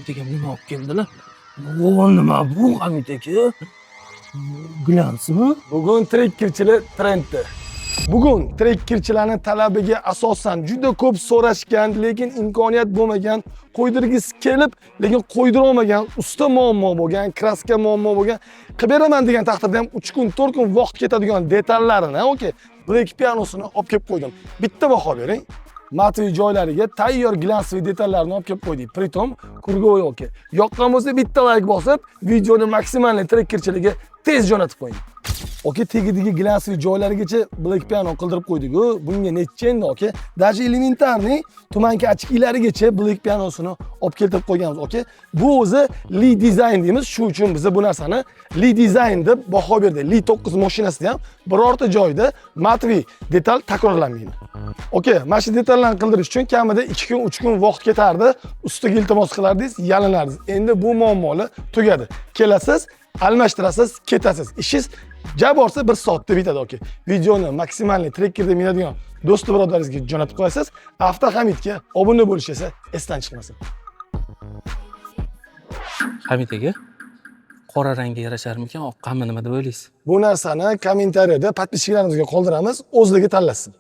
Hamid akam nima olib keldilar? Bu nima bu, Hamid aka? Глянц mi? Bugun trekkerchilar trendda. Bugun trekkerchilarning talabiga asosan juda ko'p so'rashgan, lekin imkoniyat bo'lmagan, qo'ydirgisi kelib, lekin qo'ydira olmagan, usta muammo bo'lgan, краска muammo bo'lgan, qilib beraman degan taqdirda ham 3 kun, 4 kun vaqt ketadigan detallarini, okey, Black pianosini olib kelib qo'ydim. Bitta baho bering. Матовый joylariga tayyor глянцевый detallarni olib kelib qo'ydik. Притом круговой, okey. Yoqqan bo'lsa, bitta layk bosib, videoni maksimal trekkerchilarga tez jo'natib qo'ying. Okey, tagidagi глянцевый joylarigacha Black piano qildirib qo'ydik-ku. Bunga necha endi, okey? Даже элементарный туманка очки larigacha Black pianosini olib keltirib qo'yganmiz, okey? Bu o'zi Li design deymiz. Shu uchun biz bu narsani Li design deb baho berdik. Li 9 mashinasida ham birorta joyda матовый detal takrorlanmaydi. Okey, mana shu detallarni qildirish uchun kamida 2 kun, 3 kun vaqt ketardi. Ustiga iltimos qilardingiz, yalinardingiz. Endi bu muammolar tugadi. Kelasiz, almashtirasiz, ketasiz. Ishingiz ja borsa 1 soatda bitadi, okey. Videoni maksimalniy trekkerda minadigan do'st birodaringizga jo'natib qo'yasiz. Avtohamidga obuna bo'lish esa esdan chiqmasin. Hamid aka, qora rangga yarasharmikan, oqqami, nima deb o'ylaysiz? Bu narsani kommentariyada подписчик larimizga qoldiramiz, o'zligi tanlasin.